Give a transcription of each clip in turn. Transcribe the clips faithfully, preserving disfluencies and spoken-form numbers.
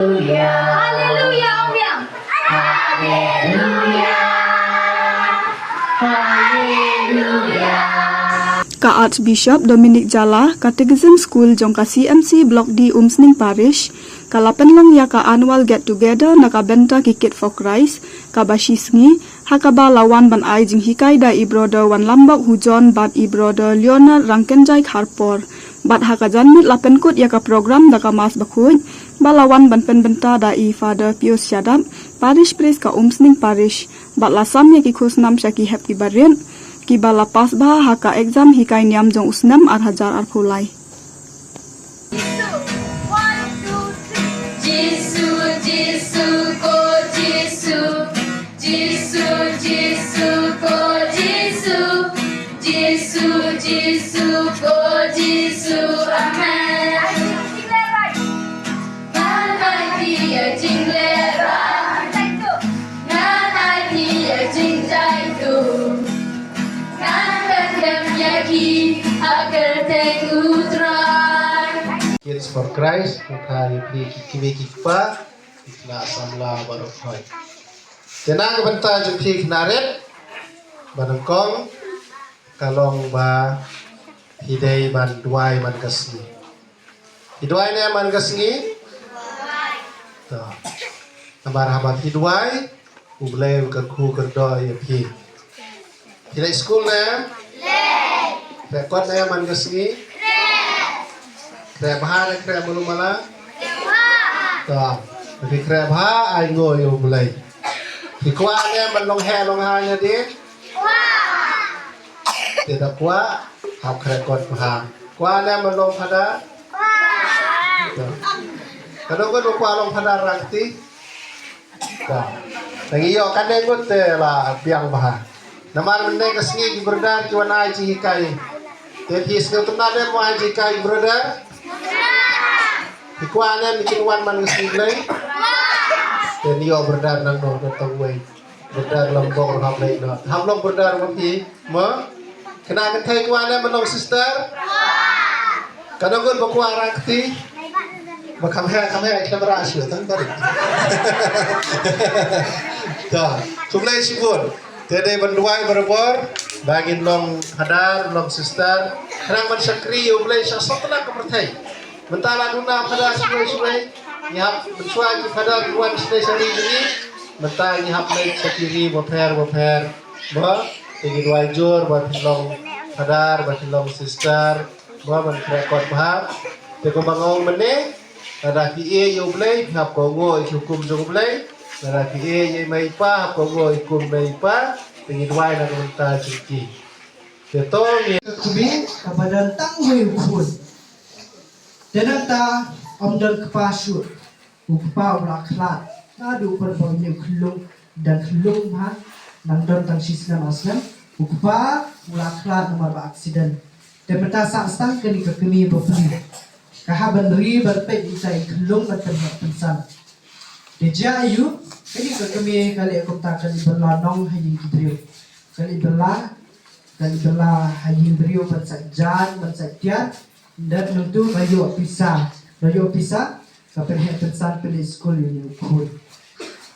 Ka Archbishop Dominic Jala, Catechism School jong ka C M C Block D Umsning Parish, ka la pynlong ïa ka annual get together na ka bynta ki Kid for Christ, kaba shi sngi, ha kaba la wan ban ai jinghikai da i Brother Wanlambok Hujon bad i Brother Leonard Rangkynjai Kharpor. Bad ha ka janmiet la pynkut ïa ka program da ka Mass bakhuid, ba la wan ban pynbynta da i Father Pius Shadap, Parish Priest ka Umsning Parish, bad la sam ïa ki khusnam sha ki hep kiba rit, kiba la pass bha ha ka exam hikai niam jong u snem ar hajar arphew lai. Jisu, Jisu, ko Jisu. Jisu, Jisu, ko Jisu. Jisu, Jisu, ko Jisu. Amen. Ngan ai ïa ki jinglehrain. Ngan ai ïa ki jingjaituh. Ngan pyndem ïa ki ha kyrteng U Trai. Kids for Christ, khublei ïa phi ki kmie ki kpa, ki khynnah samla baroh. Te na ka bynta jong phi ki khynnah rit, ba nyngkong ka long ba phi dei ban duwai man ka sngi. Phi duwai ne man ka sngi? To. Namar haba phi duwai, U Blei un kyrkhu kyrdoh ïa phi. Phi leit skul ne? Leit. Khreh kot ne man ka sngi? Khreh. Khreh bha ne khreh malu mala? Khreh bha. To. Phi khreh bha, ai nguh ïa U Blei. Phi kwah ne ban long heh long hai ne dei? Kwah. Te da kwah, hap khreh kot bha. Kwah ne ban long phadar? Kwah. Ka dang kwah long phadar, Rangti? Kwah. Te ngi ïoh kane ngut te la biang bha. Namar mynne ka sngi ki brother ki wan ai jinghikai. Te phi sngewtynnat ne mo ai jinghikai ki brother? Phi kwah ne kin wan man ka sngi Blei? Te ngi ïoh brother nangno, don tang wei. Brother Lambok ruh hap leit noh. Hap long brother ma phi mo? Kane ka thei kwah ne ban long sister? Ka dang ngut ba kwah, Rangti? Ba kham heh, kham heh, camera shu tang bari. To, khublei shibun. Te dei ban duwai barabor ba ngin long phadar, long sister. Khnang ban shakri ïa U Blei sha satlak ka pyrthei. Mynta la duna phadar shwei shwei. Ngi hap mynshuwa ki phadar ki wan shwei shwei jong ngi. Mynta ngi hap leit sha ki ri bapher bapher. Ba te ngi duwai jur ba phin long phadar, ba phin long sister. Ba ban khreh kot bha. Te kumba nga ong mynne, lada phi ïeit ïa U Blei, phi hap kohnguh ïa ki hukum jong U Blei. Lada phi ïeit ïa i mei i pa, hap kohnguh ïa ki hukum mei i pa. Te ngi duwai na ka bynta jong ki. Te to ngi. Ka kmie kaba don tang uwei u khun. Te nangta ym don kpa shuh. U kpa u la khlad. Naduh por ba u khyllung, dang khyllung bha, nang don tang shi snem ar snem. U kpa u la khlad namar ba accident. Te mynta sah stang kane ka kmie ba pli. Ka hap ban ri ban peit ïa i khyllung ban pynheh pynsan. Te jia aiu, kane ka kmie ka leh kumta, ka leit bylla nong ha ïing ki briew. Ka leit bylla, ka leit bylla ha ïing briew ban sa jan, ban sa tiar. Dep nangtu ba ïoh pisa, ba ïoh pisa, ka pynheh pynsan pynleit skul ïa une u khun.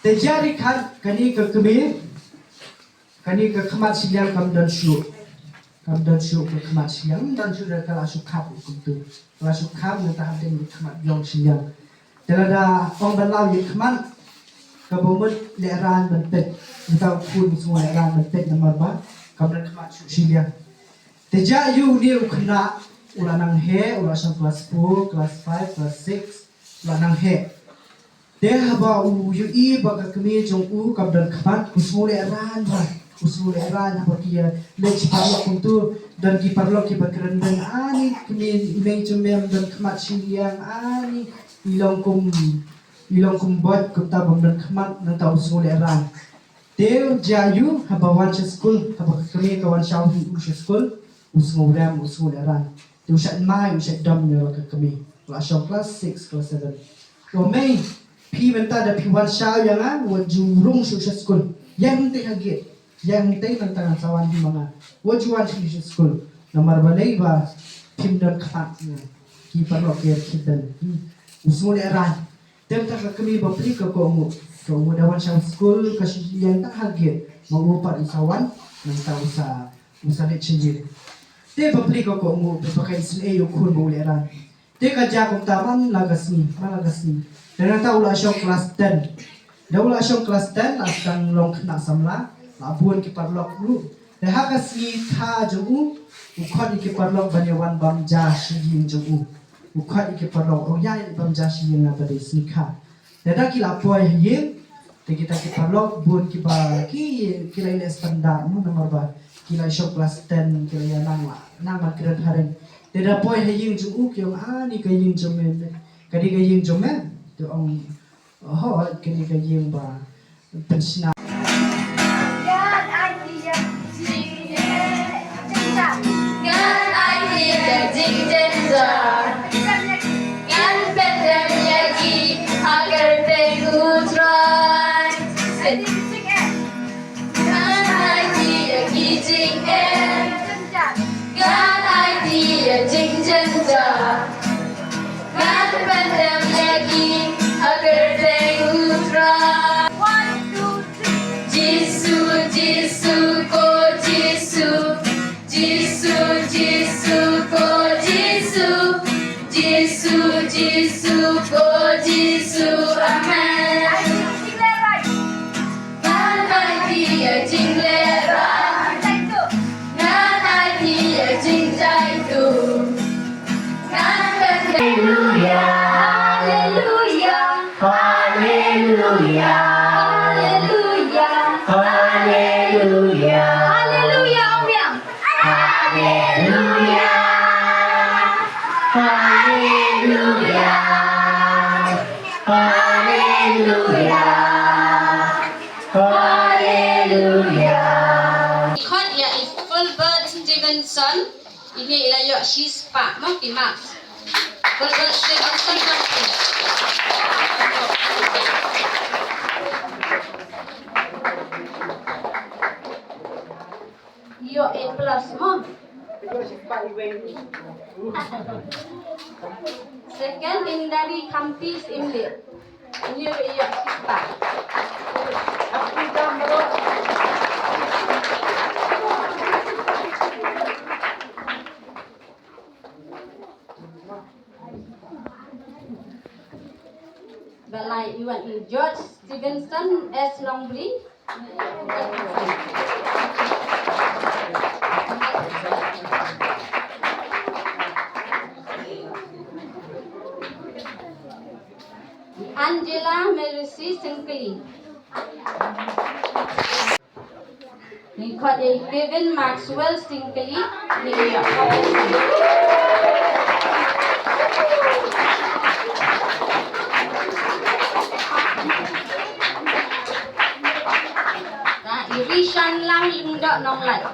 Te jia ri khat kane ka kmie, kane ka khmat shiliang kam don shuh. Kam don shuh ka khmat shiliang, don shuh da ka la shu khap kumtu. Ka la shu khap nangta hadien ka khmat biang shiliang. Te lada ong ban law ïa khmat, kaba mut lehrain ban peit. Nangta u khun u sngew lehrain ban peit namar ba kam don khmat shuh shiliang. Te jia aiu une u khynnah u la nang heh, u la shong class four, class five, class six, u la nang heh. Te haba u ïohi ba ka kmie jong u kam don khmat, u sngew lehrain bha. U sngew lehrain haba ki ïa leit sha paralok kumtu, don ki paralok kiba kren, don ani kmie, i mei jong me ym don khmat shiliang, ani i long kum, i long kum bot kumta bym don khmat, nangta u sngew lehrain. Te jia aiu haba wan sha skul, haba ka kmie ka wan shaw hi u sha skul, u sngew rem, u sngew lehrain. Te u shait mai, u shait dom ïa ka kmie. U la shong class six, class seven. Ko mei, phi mynta da phi wan shaw ïa nga, wat ju rung shuh sha skul. Ïeng hangtei ha gate. Ïeng hangtei, nangta ngan sa wan hi ma nga. Wat ju wan shuh sha skul. Namar balei? Ba phim don khmat. Ki paralok ki ïa khit don. Hmm. U sngew lehrain. Te mynta ka kmie bapli ka kohnguh. Ka u da wan sha skul ka shu ïeng tang ha gate. Ma u pat u sa wan, nangta u sa, u sa leit sha ïing. Te bapli ka kohnguh, ba ka isynei ïa u khun ba u lehrain. Te ka jia kumta man la ka sngi, man la ka sngi. Te nangta u la shong klas ten. Da u la shong klas ten, la sdang long khynnah samla, la bun ki paralok ruh. Te ha ka sngi kha jong u, u khot ïa ki paralok ban ïa wan bam ja sha ïing jong u. U khot ïa ki paralok, u ïa bam ja sha ïing, naba dei sngi kha. Te da ki la poi ha ïing, te kita ki paralok bun kiba ki, ki la ïaleh standard mo, namar ba ki la shong klas ten, ki la ïa nang la, nang ban kren phareng. Te da poi ha ïing jong u, ki ong, "Ah, ni ka ïing jong me, ka dei ka ïing jong me." Te ong, "Ho, kane ka ïing ba pynshna." Ngan ai ïa ki jingjynjar. Ngan ai ïa ki jingjynjar. Ngan pyndem ïa ki ha kyrteng U Trai. Ngan ai ïa ki jingeh. Ngan ai ïa ki jingjynjar. Ngan pyndem ïa ki ha kyrteng U Trai. One, two, three. Jisu, Jisu, ko Jisu. Jisu, Jisu, ko Jisu. Jisu, Jisu, ko Jisu. Amen. Ngan ai ïa ki jinglehrain. Ngan ai ïa ki jingjaituh. Ngan ai. Haleluia. Haleluia. Haleluia. Haleluia. Haleluia. Haleluia, ong biang. Haleluia. Haleluia. Haleluia. Haleluia. Khot ïa i Fulbert Stevenson, ine i la ïoh shispah mo ki marks. Fulbert Stevenson, ïoh A plus mo. Second, Indari Khampi Syiemlieh. Ïoh, ïoh shispah. Ba lai, i wan i George Stevenson S Nongbri. Angela Mercy Syngkli. Ngi khot ïa i Kevin Maxwell Syngkli, ngi ïoh. Ka i Rishan Lang Lyngdoh Nonglait.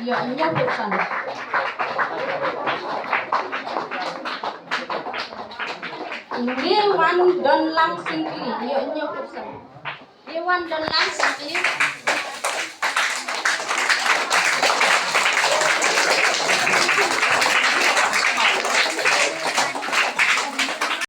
Ïoh hynñiewphew san. Ngi wan Don Lang Syngkli, ïoh hynñiewphew san. Iwan Don Lang Syngkli.